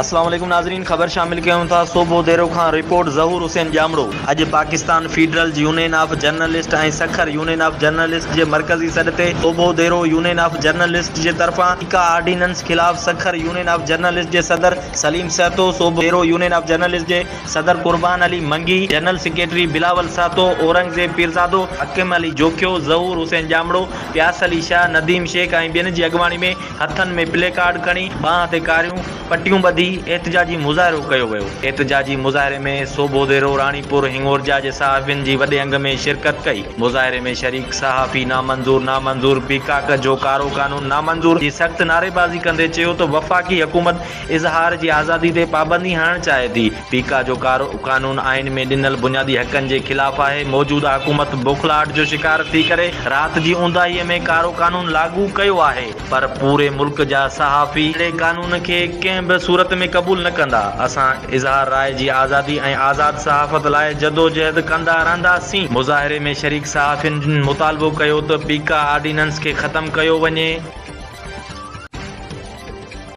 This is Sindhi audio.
اسلام عليڪم ناظرين خبر شامل ڪيون ٿا صوبو ديرو کان رپورٽ ظهور حسين ڄامڙو اڄ Pakistan federal union of journalist ۽ Sukkur union of journalist جي مرڪزي سڏ تي Sobho Dero union of journalist جي طرفان پيڪا آرڊيننس خلاف سکر يونين آف جرنلسٽ جي صدر Saleem Sahito Sobho Dero union of journalist جي صدر قربان علي منگي جنرل سيڪريٽري بلاول سهتو اورنگزيب پيرزادو حڪيم علي جوکيو ظهور حسين ڄامڙو پياس علي شاهه نديم شيخ ۽ ٻين جي اڳواڻي ۾ هٿن ۾ پلي ڪارڊ کڻي ٻانهن تي ڪاريون پٽيون ٻڌي احتجاجي مظاهرو ڪيو ويو. احتجاجي مظاهري ۾ سوڀوديرو، راڻيپور، هڱورجا جي صحافين جي وڏي انگ ۾ شرڪت ڪئي. مظاهري ۾ شريڪ صحافي نامنظور، نامنظور، پيڪاڪ جو ڪارو قانون نامنظور جي سخت نعريبازي ڪندي چيو ته وفاقي حڪومت اظهار جي آزادي تي پابندي هڻڻ چاهي ٿي، پيڪا جو ڪارو قانون آئين ۾ ڏنل بنيادي حقن جي خلاف آهي، موجوده حڪومت بوکلاهٽ جو شڪار ٿي ڪري رات جي اونداهي ۾ ڪارو قانون لاڳو ڪيو آهي پر پوري ملڪ جا صحافي اهڙي قانون کي ڪنهن به صورت ۾ قبول نه ڪندا، اسان اظهار راء جي آزادي ۽ آزاد صحافت لاء جدوجهد ڪندا رهنداسين. مظاهري ۾ شريڪ صحافين مطالبو ڪيو ته پيڪا آرڊيننس کي ختم ڪيو وڃي.